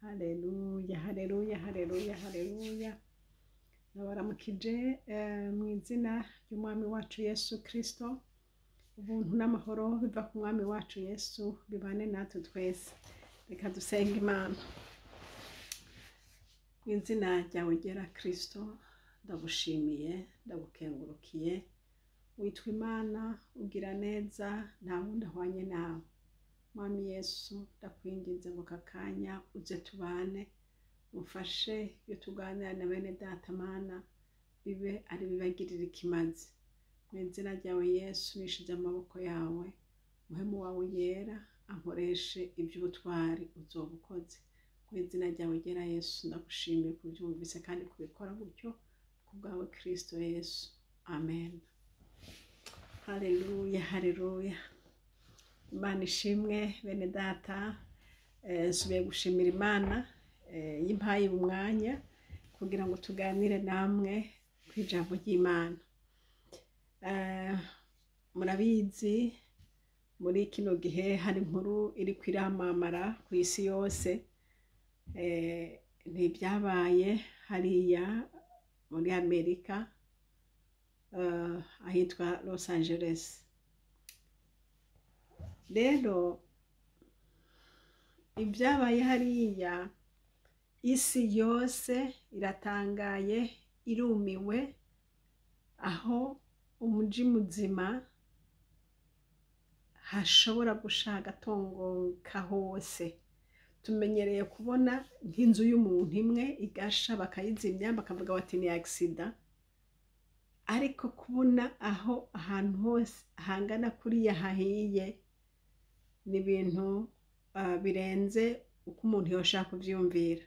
Haleluya, haleluya, haleluya, haleluya. Ndabaramukije mu izina ry'Umwami wacu Yesu Kristo. Ubuntu n'amahoro biva ku Mwami wacu Yesu bibane natwe twese. Reka dusenge Imana. Mu izina ryawe ryera Kristo, ndagushimiye, ndagukengurukiye. Witwa Imana, ugira neza, nta wundi ahwanye nawe. Mwami Yesu, ndakwinginze ngo aka kanya uze tubane, umfashe iyo tuganira na bene data Mana, bibe ari bibagirira ikimazi. Mu izina ryawe Yesu, nishize amaboko yawe, muhemu wawe yera ankoreshe iby'ubutwari uzoba ukoze. Mu izina ryawe ryera Yesu, ndagushimiye kubyumvise kandi kubikora gutyo ku bwawe Kristo Yesu. Amen. Haleluya, haleluya. Imana ishimwe bene data, nsubiye gushimira Imana yimpaye umwanya kugira ngo tuganire namwe ku ijambo ry'Imana. Murabizi muri kino gihe hari inkuru iriko iramamara ku isi yose, ntibyabaye hariya muri Amerika, ahitwa Los Angeles. Rero ibyabaye hariya, isi yose iratangaye, irumiwe, aho umuji muzima hashobora gusha agatongoka hose. Tumenyereye kubona nk'inzu y'umuntu imwe igasha bakayizimya bakavuga bati ni accident, ariko kubona aho ahantu hose hangana kuriya hahiye ni ibintu birenze uko umuntu yoshaka kuvyumvira.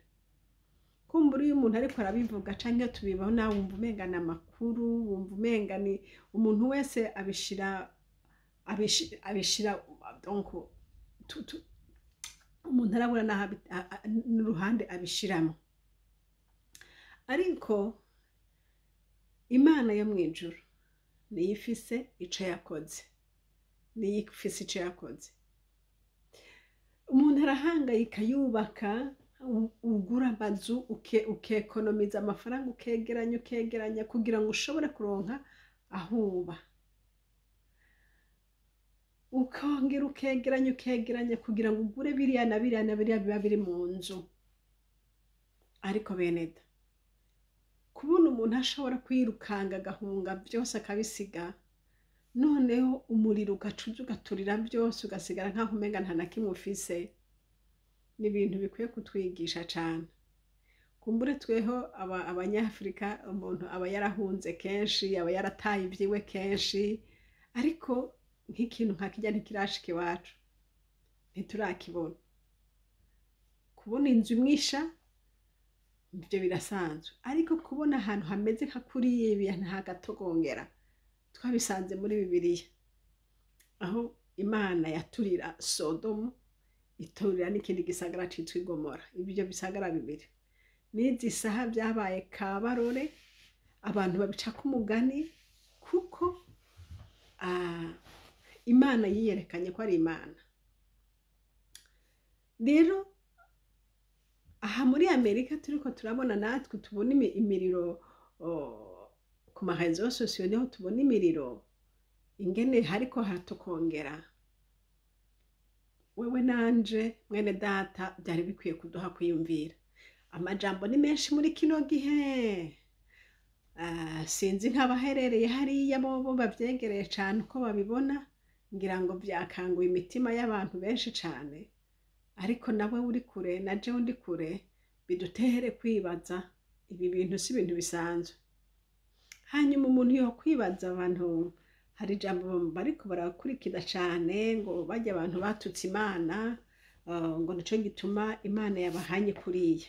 Kumbura iyo umuntu ariko arabivuga canke iyo tubibona, wumva umenga ni amakuru, wumva umenga ni umuntu wese abishira donc umuntu arabura n'aho n'uruhande abishiramo. Ariko Imana yo mw'ijuru niyo ifise ico yakoze, niyo ifise ico yakoze. Umuntu arahangayika yubaka, ugura amazu, ukekonomiza amafaranga, ukegeranya, ukegeranya kugira ngo ushobore kuronka aho uba, ukongera ukegeranya, ukegeranya kugira ngo ugure biriya na biriya na biriya biba biri mu nzu. Ariko bene da, kubona umuntu ashobora kwirukanga agahunga byose akabisiga, noneho umuriro ugacuza ugaturira byose, ugasigara nk'aho umenga nta na kimwe ufise, ni ibintu bikwiye kutwigisha cane. Kumbure tweho abanyafrika, umuntu aba yarahunze kenshi, aba yarataye ibyiwe kenshi, ariko nk'ikintu nka kirya ntikirashika iwacu, ntiturakibona. Kubona inzu imwisha ibyo birasanzwe, ariko kubona ahantu hameze nka kuriya ibintu hagatogongera, twabisanze muri Bibiliya aho Imana yaturira Sodomu, iturira n'ikindi gisagara citwa Igomora. Ibyo bisagara bibiri n'izi saha byabaye kabarore, abantu babicako umugani, kuko Imana yiyerekanye ko ari Imana. Rero aha muri Amerika turiko turabona, natwe tubona imiriro ku ma réseaux sociaux, niho tubona imiriro ingene hariko haratokongera. Wewe nanje mwene data, byari bikwiye kuduha kwiyumvira. Amajambo ni menshi muri kino gihe. Sinzi nk'abaherereye hariya bobo bavyegereye cane uko babibona, ngira ngo vyakanguye imitima y'abantu benshi cane, ariko nawe uri kure na jewe ndi kure, bidutere kwibaza. Ibi bintu si ibintu bisanzwe. Hanyuma umuntu yo kwibaza, abantu hari ijambo bariko barakurikiza cane ngo barya abantu batutse Imana, ngo nico gituma Imana yabahanye kuriya.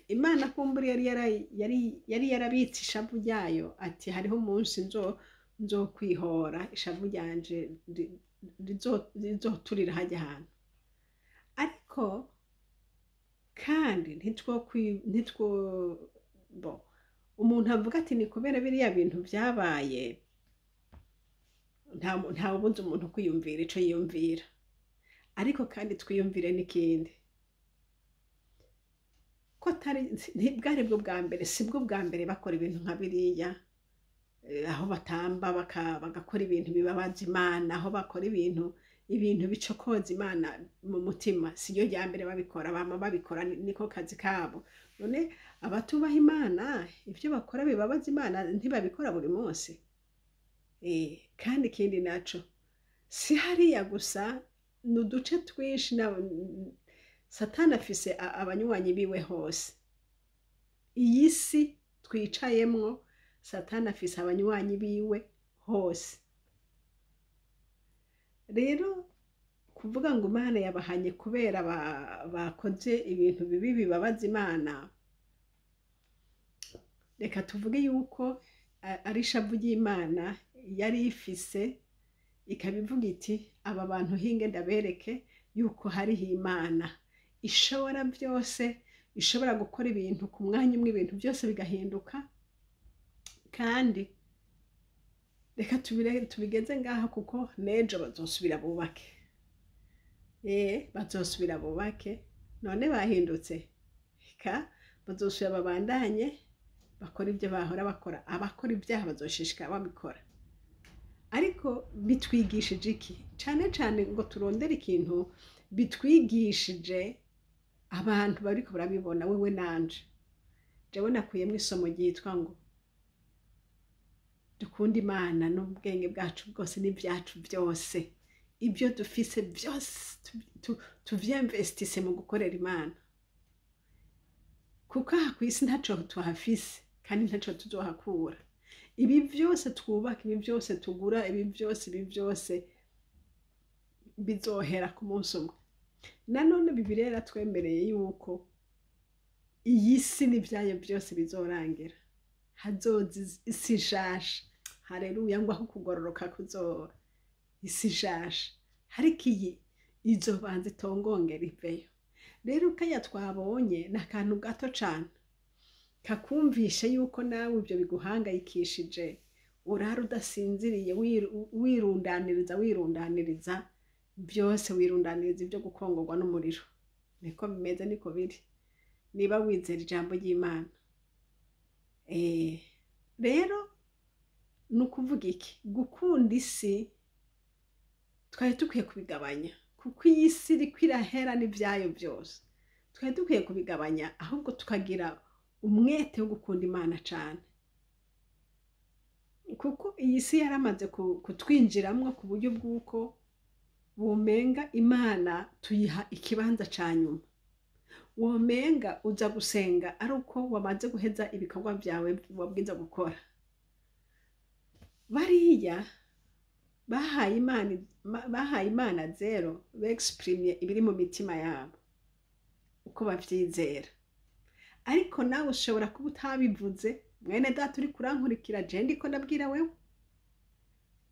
Imana kumbura yari yarabitse ishavu ryayo, ati hariho umunsi nzokwihora, ishavu ryanje rizoturira hajya hantu. Ariko kandi ntitwo bo umuntu avuga ati ni kubera biriya bintu byabaye, nta ubuza umuntu kwiyumvira ico yiyumvira. Ariko kandi twiyumvire n'ikindi, ko atari ntibwari bwo bwa mbere, si bwo bwa mbere bakora ibintu nka biriya, aho batamba bagakora ibintu bibabaza Imana, aho bakora ibintu bicokoza Imana mu mutima. Si ryo rya mbere babikora, bama babikora, niko kazi kabo. None abatubaha Imana ibyo bakora bibabaza Imana ntibabikora buri munsi? Kandi ikindi naco, si hariya gusa, ni uduce twinshi. Na Satani afise abanywanyi biwe hose. Iyi si twicayemwo, Satani afise abanywanyi biwe hose. Rero kuvuga ngo Imana yabahanye kubera bakoze ibintu bibi bibabaza Imana, reka tuvuge yuko ari ishavu ry'Imana yari ifise, ikaba ivuga iti: "Aba bantu hinge ndabereke yuko hariho Imana ishobora byose, ishobora gukora ibintu ku mwanya umwe, ibintu byose bigahinduka." Kandi reka tubigeze ngaha, kuko n'ejo bazosubira bubake, bazosubira bubake. None bahindutse ka bazosubira babandanye bakora ibyo bahora bakora. Abakora ibyaha bazoshishikara babikora. Ariko bitwigishije iki? Cane cane ngo turondere ikintu bitwigishije, abantu bariko barabibona, wewe nanje. Jewe nakuyemwo isomo ryitwa ngo dukunde Imana n'ubwenge bwacu bwose n'ibyacu byose. Ibyo dufise byose tuvyinvestisse mu gukorera Imana, kuko aha kw'isi ntaco tuhafise kandi ntaco tuzohakura. Ibi byose twubaka, ibi byose tugura, ibi byose, ibi byose bizohera ku munsi umwe. Nanone Bibiliya yaratwemereye yuko iyi si n'ibyayo byose bizorangira, hazoza isi nshasha. Hareruya! Ngo aho kugororoka kuzoba, isi nshasha, ariko iyi izobanza itongongera iveyo. Rero kaya twabonye ni akantu gato cane kakumvishe yuko nawe ibyo biguhangayikishije, urara udasinziriye, wirundaniriza, wirundaniriza byose, wirundaniriza ibyo gukongorwa n'umuriro. Niko bimeze, niko biri niba wizera ijambo ry'Imana. Rero ni ukuvuga iki? Gukunda isi twari dukwiye kubigabanya, kuko iyi si iriko irahera n'ibyayo byose. Twari dukwiye kubigabanya, ahubwo tukagira umwete wo gukunda Imana cane, kuko iyi si yaramaze kutwinjiramwo ku buryo bw'uko womenga Imana tuyiha ikibanza ca nyuma. Womenga uza gusenga ari uko wamaze guheza ibikorwa byawe wabwiza gukora. Bariya bahaye Imana zéro, bexprimye ibiri mu mitima yabo uko bavyizera. Ariko nawe ushobora kuba utabivuze, mwene data uri kurankurikira. Je ndiko ndabwira wewe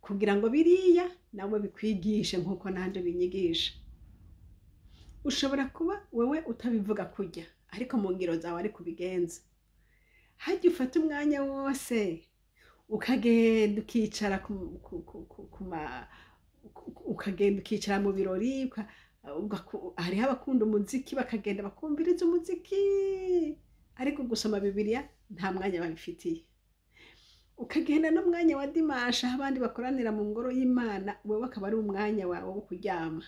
kugira ngo biriya nawe bikwigishe nk'uko nanje binyigisha. Ushobora kuba wewe utabivuga kurya, ariko mu ngiro zawe ari kubigenza. Hajya ufata umwanya wose ukagenda ukicara ku ma ukagenda ukicara mu birori, hariho abakunda umuziki, bakagenda bakumviriza umuziki, ariko gusoma Bibiliya nta mwanya babifitiye. Ukagenda n'umwanya wa dimanche, aho abandi bakoranira mu ngoro y'Imana, wewe akaba ari umwanya wawe wo kuryama.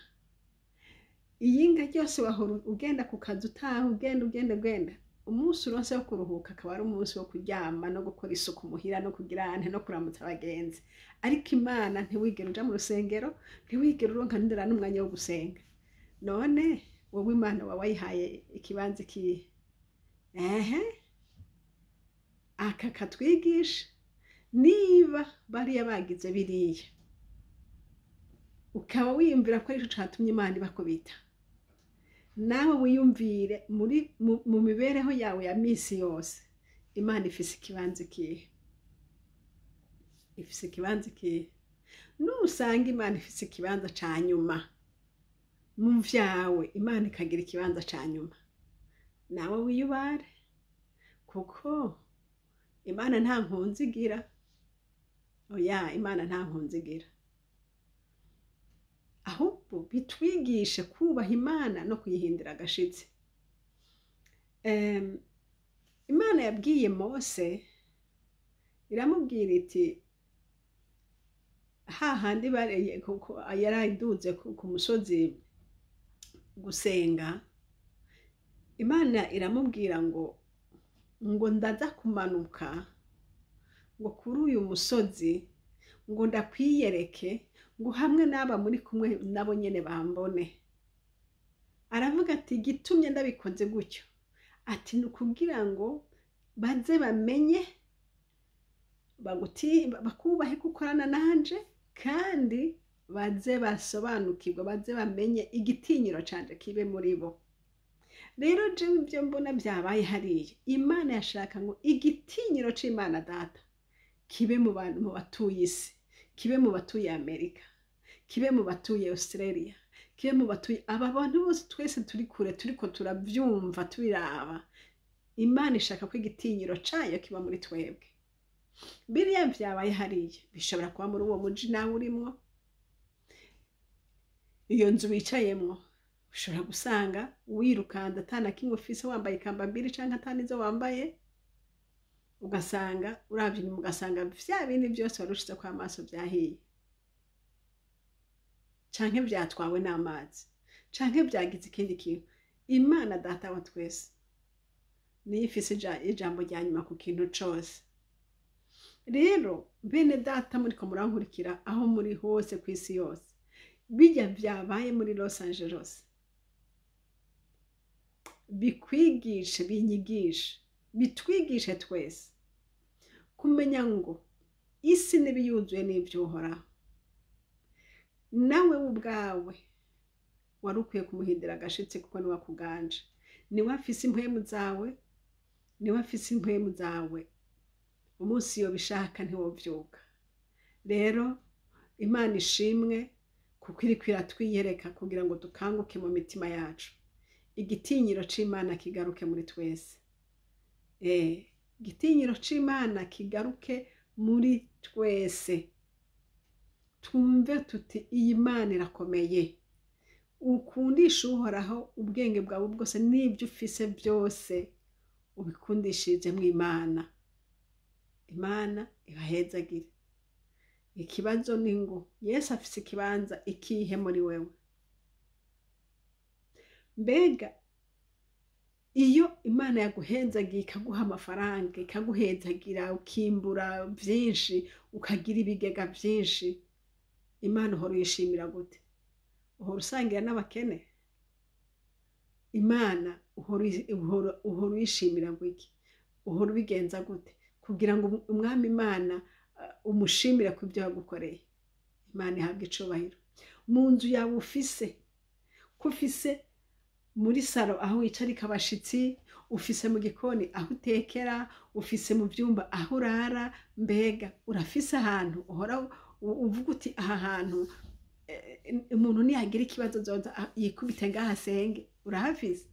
Iyinga ryose wahora ugenda ku kazi, utaha, ugenda, ugenda, ugenda. Umunsi uronse wo kuruhuka akaba ari umunsi wo kuryama no gukora isuku muhira no kugira ante no kuramutsa abagenzi, ariko Imana ntiwigera uja mu rusengero, ntiwigera uronka ndera n'umwanya wo gusenga. None wowe Imana wawe wayihaye ikibanza ikihe? Ehe, aka katwigisha: niba bariya bagize biriya, ukaba wiyumvira ko aricyo catumye Imana ibakubita, nawe wiyumvire muri mu mibereho yawe ya misi yose, Imana ifise ikibanza ikihe? Ifise ikibanza ikihe? Nusanga Imana ifise ikibanza ca nyuma mu vyawe, Imana ikagira ikibanza ca nyuma, nawe wiyubare, kuko Imana nta nkunzi igira. Oya, Imana nta nkunzi igira. Ahubwo bitwigishe kubaha Imana no kuyihindira agashitsi. Imana yabwiye Mose, iramubwira iti hahandi yari aduze ku musozi gusenga, Imana iramubwira ngo ndaza kumanuka ngo kuri uyu musozi, ngo ndakwiyereke, ngo hamwe n'aba muri kumwe nabo nyene bambone. Aravuga ati gitumye ndabikoze gutyo, ati ni ukugira ngo baze bamenye bakubahe gukorana nanje, kandi baze basobanukirwe, baze bamenye igitinyiro canje kibe muri bo. Rero jewe ibyo mbona byabaye hariya, Imana yashaka ngo igitinyiro c'Imana Data kibe mu bantu, mu batuye isi, kibe mu batuye Amerika, kibe mu batuye Australia, kibe mu batuye aba bantu bose. Twese turi kure turiko turavyumva tubiraba, Imana ishaka ko igitinyiro cayo kiba muri twebwe. Biriya vyabaye hariya bishobora kuba muri uwo muji nawe urimwo, iyo nzu wicayemwo. Ushobora gusanga wirukanda atana kimwe ufise, wambaye ikambambiri canke atanizo wambaye, ugasanga uravye inyuma ugasanga vya bindi vyose wari ushizeko amaso vyahiye, canke vyatwawe n'amazi, canke vyagize ikindi kintu. Imana Data wa twese niyo ifise ijambo rya nyuma ku kintu cose. Rero bene data muriko murankurikira aho muri hose ku isi yose, bijya vyabaye muri Los Angeles bikwigishe, binyigishe, bitwigishe twese kumenya ngo isi n'ibiyuzuye n'ivy'Uhoraho. Nawe ubwawe wari ukwiye kumuhindira agashitsi, kuko niwe akuganje, niwe afise impwemu zawe, niwe afise impwemu zawe. Umunsi yobishaka ntiwovyuka. Rero Imana ishimwe kuko iriko iratwiyereka kugira ngo dukanguke mu mitima yacu, igitinyiro c'Imana kigaruke muri twese. Igitinyiro c'Imana kigaruke muri twese, twumve tuti iyi Mana irakomeye. Ukundisha Uhoraho ubwenge bwawe bwose n'ibyo ufise byose, ubikundishije mu Imana. Imana ibahezagire. Ikibazo ni ngo Yesu afise ikibanza ikihe muri wewe? Mbega iyo Imana yaguhenzagiye, ikaguha amafaranga, ikaguhezagira, ukimbura vyinshi, ukagira ibigega vyinshi, Imana uhora uyishimira gute? Uhora usangira n'abakene? Imana uhora uyishimira gwiki? Uhora ubigenza gute kugira ngo umwami Imana umushimire ku byo yagukoreye? Imana ihabwa icubahiro. Mu nzu yawe ufise, ko ufise muri saro aho wicarika abashitsi, ufise mu gikoni aho utekera, ufise mu vyumba aho urara, mbega urafise ahantu uhora uvuga uti aha hantu umuntu niyagira ikibazo azoza yikubite ngaha asenge? Urahafise?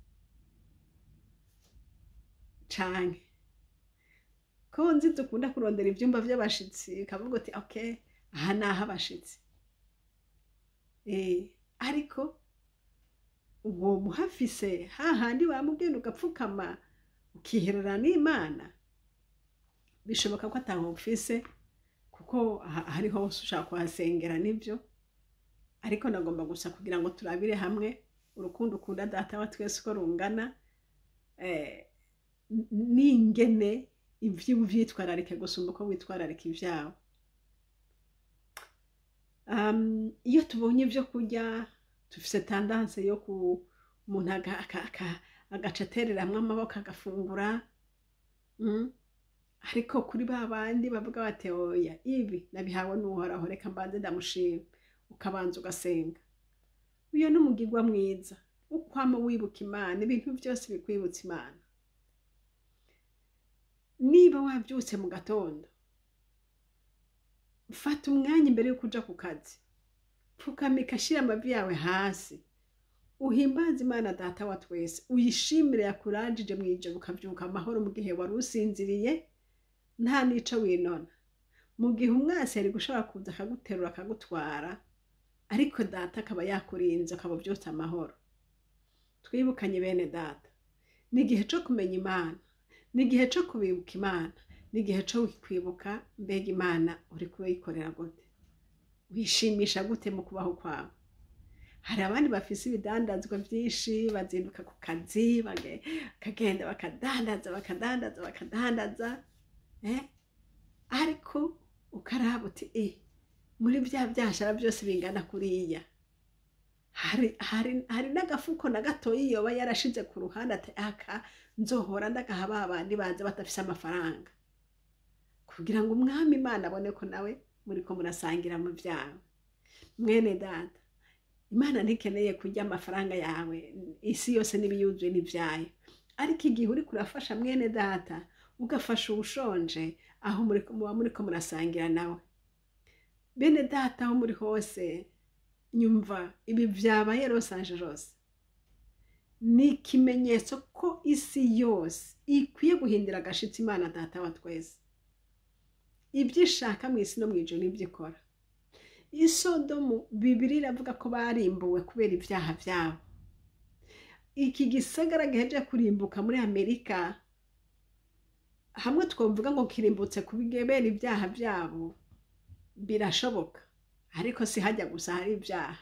Canke ko nzi dukunda kurondera ivyumba vy'abashitsi, ukavuga uti okay, aha ni ah'abashitsi, ariko uwo muhafise hahandi wamugenda ugapfukama ukiherera n'Imana? Bishoboka ko ataho ufise, kuko hariho hose ushaka kuhasengera nibyo, ariko nagomba gusa kugira ngo turabire hamwe urukundo ukunda Data wa twese uko rungana, n'ingene ivyo uvyitwararike gusumba uko witwararika ivyawe. Iyo tubonye ivyo kurya dufise tendance yo ku umuntu agaca atereramwo amaboko agafungura, Ariko kuri ba bandi bavuga bati oya, ibi nabihawe n'Uhoraho, reka mbanze ndamushima, ukabanza ugasenga. Uyo ni umugirwa mwiza, ukwama wibuka Imana, ibintu vyose bikwibutsa Imana. Niba wavyutse mu gatondo, fata umwanya imbere yuko uja ku kazi, pfukamika, shira amavi yawe hasi, uhimbaze Imana Data wa twese, uyishimire yakurangije mw'ijoro ukavyuka amahoro mu gihe wari usinziriye nta nico winona, mu gihe umwasi yari gushobora kuza akaguterura akagutwara. Ariko data akaba yakurinze, akaba byose amahoro. Twibukanye bene data, ni igihe cyo kumenya Imana, ni igihe cyo kubibuka Imana, ni igihe cyo kwibuka mbega Imana uri kuyikorera gute, wishimisha gute mu kubaho kwawe. Hari abandi bafise ibidandazwa byinshi, bazinduka ku kazi, bakagenda bakadandaza bakadandaza bakadandaza, ariko ukaraba uti muri bya byashara byose bingana kuriya, hari n'agafuko na gatoyi yoba yarashize ku ruhande ati aka nzohora ndagaha ba bandi baza badafise amafaranga, kugira ngo umwami Imana abone ko nawe muriko murasangira mu byawe. Mwene data, Imana ntikeneye kurya amafaranga yawe, isi yose n'ibiyuzuye n'ibyayo. Ariko igihe uriko urafasha mwene data, ugafasha uwushonje, aho muba muriko murasangira nawe. Bene data, aho muri hose, nyumva ibi byabaye Los Angeles ni ikimenyetso ko isi yose ikwiye guhindura agashitsi Imana data wa twese. Ibyo ishaka mu isi no mu ijuru nibyo ikora. Isodomu Bibiliya iravuga ko barimbuwe kubera ibyaha byabo. Iki gisagara giheje kurimbuka muri Amerika, hamwe twavuga ngo kirimbutse kubera ibyaha byabo, birashoboka, ariko si hajya gusa hari ibyaha.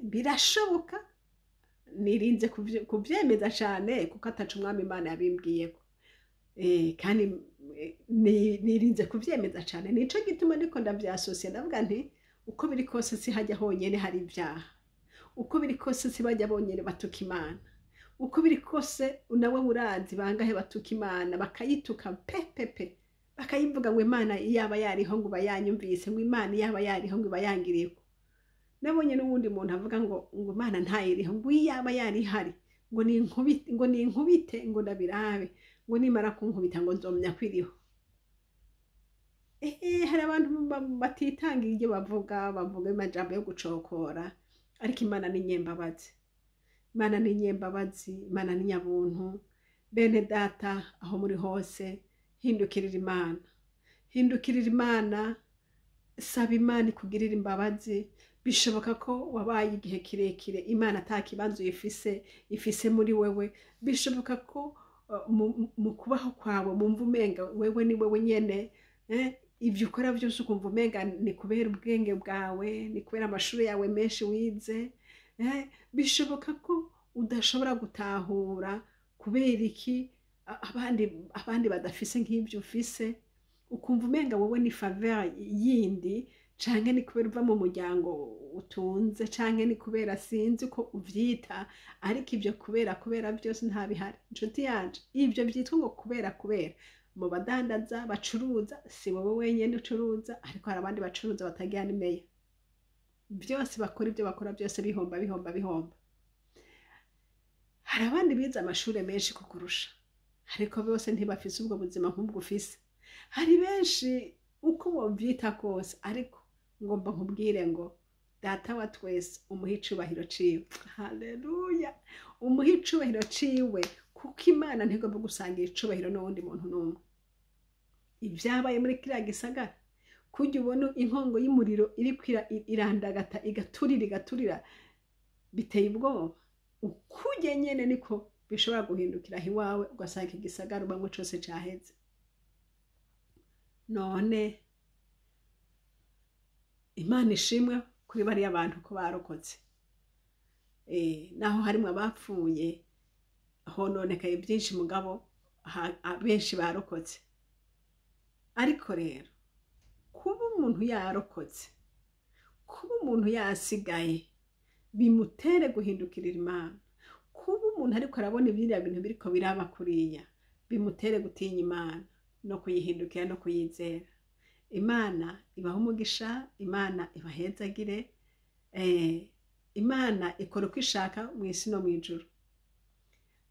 Birashoboka, nirinze kubyemeza cyane kuko ataca umwami Imana yabimbwiyeko. Kandi nirinze kubyemeza cyane, nico gituma ndiko ndavyasosiye, ndavuga nti uko biri kose si hajya honyene hari ibyaha, uko biri kose si bajya bonyene batuka Imana, uko biri kose nawe urazi bangahe batuka Imana, bakayituka pe pe pe, bakayivuga ngo Imana iyaba yariho ngo iba yanyumvise, ngo Imana iyaba yariho ngo iba yangiriyeko. Nabonye n'uwundi muntu avuga ngo Imana ntayiriho, ngo iyaba yari ihari ngo ninkubite, ngo ninkubite, ngo ndabirabe, ngo nimara kunkubita ngo nzomenya ko iriho. Hari abantu batitanga ibyo bavuga, bavuga amajambo yo gucokora, ariko Imana ni nyembabazi, Imana ni nyembabazi, Imana ni nyabuntu. Bene data, aho muri hose, hindukirira Imana, hindukirira Imana, saba Imana ikugirira imbabazi. Bishoboka ko wabaye igihe kirekire Imana ata kibanza ifise muri wewe. Bishoboka ko mu kubaho kwawe mumva umenga wewe ni wewe nyene, ibyo ukora byose ukumva umenga ni kubera ubwenge bwawe, ni kubera amashuri yawe menshi wize. Bishoboka ko udashobora gutahura kubera iki abandi badafise nk'ibyo ufise, ukumva umenga wowe ni faveur yindi, canke ni kubera uva mu muryango utunze, canke ni kubera sinzi ko uvyita, ariko ibyo kubera kubera byose ntabihari. Inshuti yanje, ibyo byitwa ngo kubera kubera, mu badandaza bacuruza, si wowe wenyene ucuruza, ariko hari abandi bacuruza batagira n'imeya. Byose bakora, ibyo bakora byose bihomba bihomba bihomba. Hari abandi bize amashuri menshi kukurusha, ariko bose ntibafise ubwo buzima nk'ubwo ufise. Hari benshi uko wovyita kose, ariko ngomba nkubwire ngo data wa twese umuhe icubahiro ciwe. Haleluya, umuhe icubahiro ciwe, kuko Imana ntigomba gusangira icubahiro n'uwundi muntu n'umwe. Ibyabaye muri kiriya gisagara, kujya ubona inkongo y'umuriro iriko irandagata, igaturira igaturira, biteye ubwoba. Ukujye nyene niko bishobora guhindukira aho iwawe, ugasanga igisagara ubamwe cose caheze. None Imana ishimwe kuri bariya bantu ko barokotse. Naho harimwo abapfuye, hononekaye byinshi, mugabo abenshi barokotse. Ariko rero kuba umuntu yarokotse, kuba umuntu yasigaye, bimutere guhindukirira Imana. Kuba umuntu ariko arabona ibiriya bintu biriko biraba kuriya, bimutere gutinya Imana no kuyihindukira no kuyizera. Imana ibaha umugisha, Imana ibahezagire. Imana ikora uko ishaka mu isi no mu ijuru.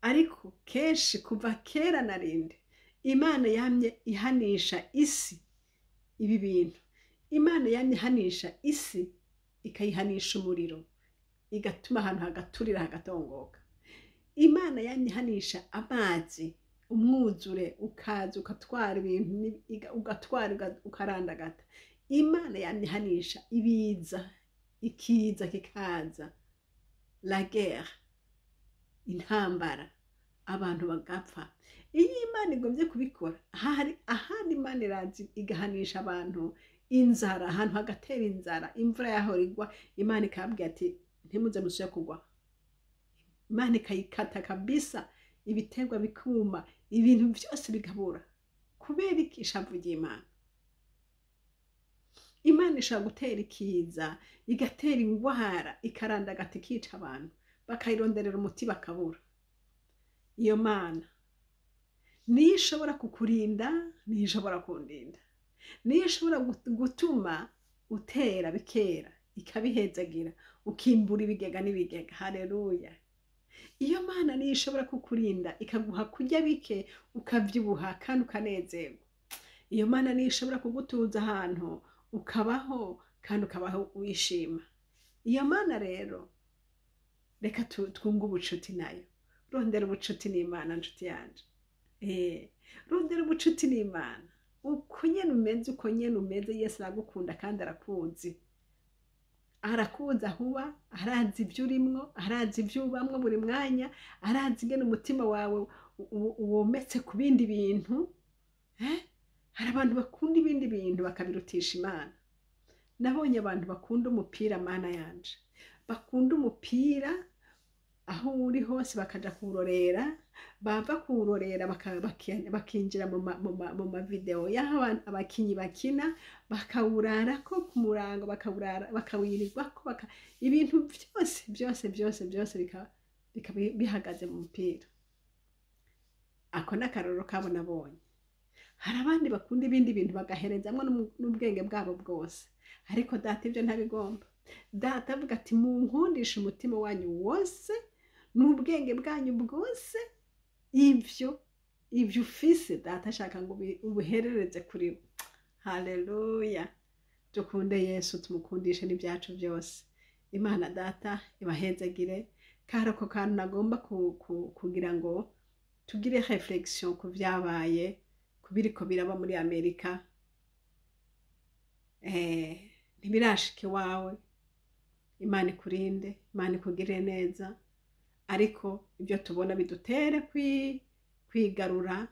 Ariko kenshi kuva kera na rindi, Imana yamye ihanisha isi ibi bintu. Imana yamye ihanisha isi, ikayihanisha umuriro, igatuma ahantu hagaturira hagatongoka. Imana yamye ihanisha amazi, umwuzure ukaza ugatwara ibintu, ugatwara ukarandagata. Imana yamihanisha ibiza, ikiza kikaza, la guerre, intambara, abantu bagapfa. Iyo Imana igombye kubikora, hari ahandi Imana iraza igahanisha abantu inzara, ahantu hagatera inzara, imvura yahora igwa, Imana ikababwira ati ntimuze musubire kugwa. Imana ikayikata kabisa, ibiterwa bikuma, ibintu byose bigabura. Kubera iki? Ishavu ry'Imana. Imana ishobora gutera ikiza, igatera ingwara, ikarandagata, ikica abantu, bakayironderera umuti bakabura. Iyo Mana niyo ishobora kukurinda, niyo ishobora kundinda, niyo ishobora gutuma utera bikera, ikabihezagira, ukimbura ibigega n'ibigega. Haleluya! Iyo Mana niyo ishobora kukurinda, ikaguha kurya bike, ukabyibuha kandi ukanezerwa. Iyo Mana niyo ishobora kugutuza ahantu ukabaho kandi ukabaho wishima. Iyo Mana rero, reka twunge ubucuti nayo. Rondera ubucuti n'Imana, nshuti yanje. Rondera ubucuti n'Imana. Uko nyene umeze, uko nyene umeze, Yesu aragukunda kandi arakuzi. Arakuzi aho uba, arazi ibyo urimwo, arazi ibyo ubamwo buri mwanya, arazi ingene umutima wawe wometse ku bindi bintu. Hari abantu bakunda ibindi bintu bakabirutisha Imana. Nabonye abantu bakunda umupira, Mana yanje, bakunda umupira, aho uri hose bakaja kuwurorera, bava kuwurorera bakinjira mu mavideo y'aho abakinyi bakina, bakawurarako ku murango, bakawirirwako, ibintu byose byose byose byose bikaba bihagaze mu mupira. Ako ni akarorero kabo nabonye. Hari abandi bakunda ibindi bintu bagaherezamwo n'ubwenge bwabo bwose, ariko Data ibyo ntabigomba. Data avuga ati munkundishe umutima wanyu wose n'ubwenge bwanyu bwose. Ibyo ufise, Data ashaka ngo ubiherereze kuri we. Haleluya! Dukunde Yesu, tumukundishe n'ibyacu byose. Imana Data ibahezagire. Kari ako kantu nagomba kugira ngo tugire réflexion ku byabaye, ku biriko biraba muri Amerika. Ntibirashika iwawe. Imana ikurinde, Imana ikugirire neza, ariko ibyo tubona bidutere kwigarura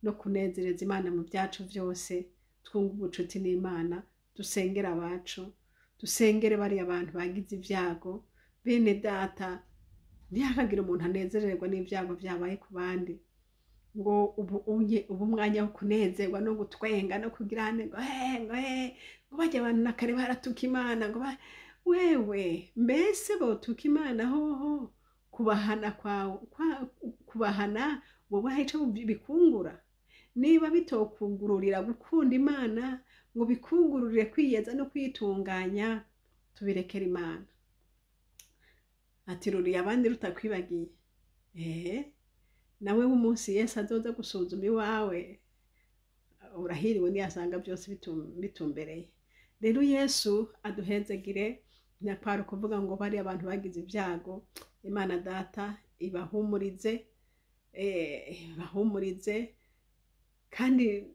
no kunezereza Imana mu byacu byose. Twunge ubucuti n'Imana, dusengere abacu, dusengere bariya bantu bagize ibyago. Bene Data, ntihakagire umuntu anezererwa n'ibyago byabaye ku bandi, ngo ubu unye ubu umwanya wo kunezerwa no gutwenga no kugira ngo ngo ngo bajya abantu na kare baratuka Imana, ngo wewe mbese botuka Imana hoho? Kubahana kwawe, kubahana wowe hari ico bikungura? Niba bitokugururira gukunda Imana, ngo bikungururire kwiyeza no kwitunganya, tubirekere Imana. Ati ruriye abandi rutakwibagiye. Nawe w'umunsi Yesu azoza gusuzuma iwawe, urahiriwe niyasanga byose bitumbereye. Rero Yesu aduhezagire. Nyakwara ukuvuga ngo bari abantu bagize ibyago, Imana Data ibahumurize, ibahumurize. Kandi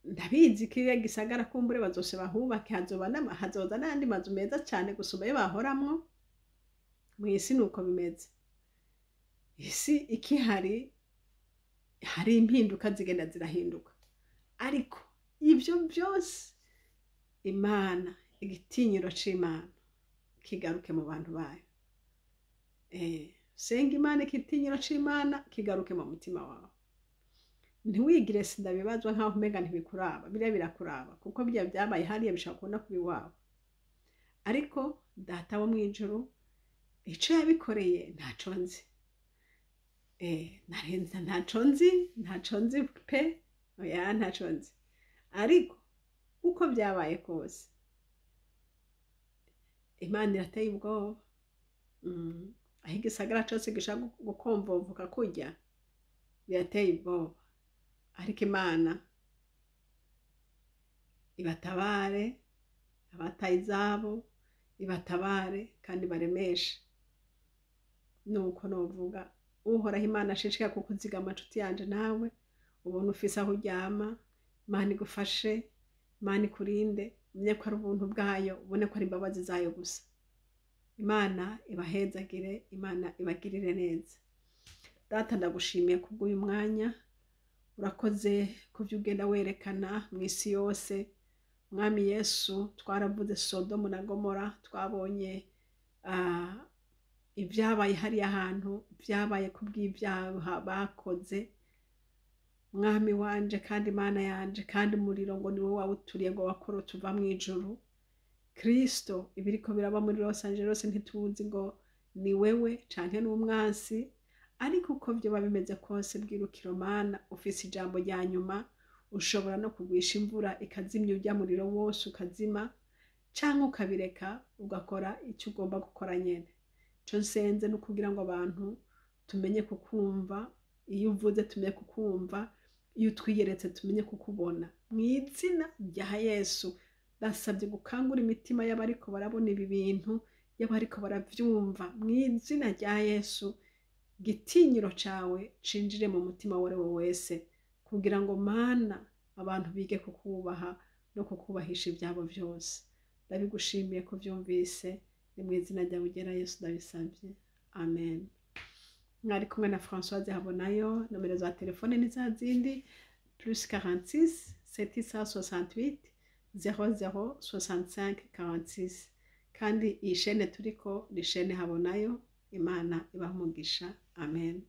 ndabizi kiriya gisagara kumbure bazose bahubake, hazoza n'andi mazu meza cyane gusumba ayo bahoramwo. Mu isi nuko bimeze. Isi ikihari hari impinduka zigenda zirahinduka, ariko ibyo byose Imana, igitinyiro c'Imana kigaruke mu bantu bayo. Senga Imana, igitinyiro c'Imana kigaruke mu mutima wawe. Ntiwigire sindabibazwa nkaho umenga ntibikuraba. Biriya birakuraba, kuko biriya byabaye hariya bishobora kubona kuba iwawe. Ariko Data wo mu ijuru ico yabikoreye ntaco nzi. Narenza ntaco nzi, ntaco nzi pe, oya ntaco nzi. Ariko uko byabaye kose, Imana irateye ubwoba. Aho igisagara cose gishaka gukomvovoka kurya, birateye ubwoba. Ariko Imana ibatabare abataye izabo, ibatabare kandi baremeshe. Nuko novuga, Uhoraho Imana ashishikaye kukuzigama, nshuti yanje, nawe ubona ufise aho uryama. Imana igufashe, Imana ikurinde. Umenye ko ari ubuntu bwayo, ubone ko ari imbabazi zayo gusa. Imana ibahezagire, Imana ibagirire neza. Data, ndagushimiye kubw'uyu mwanya. Urakoze ku byo ugenda werekana mu isi yose. Mwami Yesu, twaravuze Sodomu na Gomora, twabonye ibyabaye hariya hantu, byabaye kubw'ibyaha bakoze. Mwami wanje kandi Imana yanje, kandi umuriro ngo niwe wawuturiye, ngo wakorotse uva mu ijuru. Kristo, ibiriko biraba muri Los Angeles ntituzi ngo ni wewe canke n'umwansi, ariko uko vyoba bimeze kose, bwirukiro Mana, ufise ijambo rya nyuma. Ushobora no kugwisha imvura ikazimya urya muriro wose ukazima, canke ukabireka ugakora icyo ugomba gukora nyene. Ico nsenze ni ukugira ngo abantu tumenye kukumva. Iyo uvuze tumenye kukumva, iyo utwiyeretse tumenye kukubona. Mu izina rya Yesu, ndasabye gukangura imitima y'abariko barabona ibi bintu, y'abariko baravyumva. Mu izina rya Yesu, igitinyiro cawe cinjire mu mutima wari we wese, kugira ngo Mana abantu bige kukubaha no kukubahisha ibyabo byose. Ndabigushimiye ko byumvise, ni mu izina ryawe ugera Yesu ndabisabye, amen. Mwari kumwe na Françoise Habonayo. Nomero za telefone ni za zindi: +46 768 00 65 46. Kandi iyi shene turiko ni shene Habonayo. Imana ibaha umugisha, amen.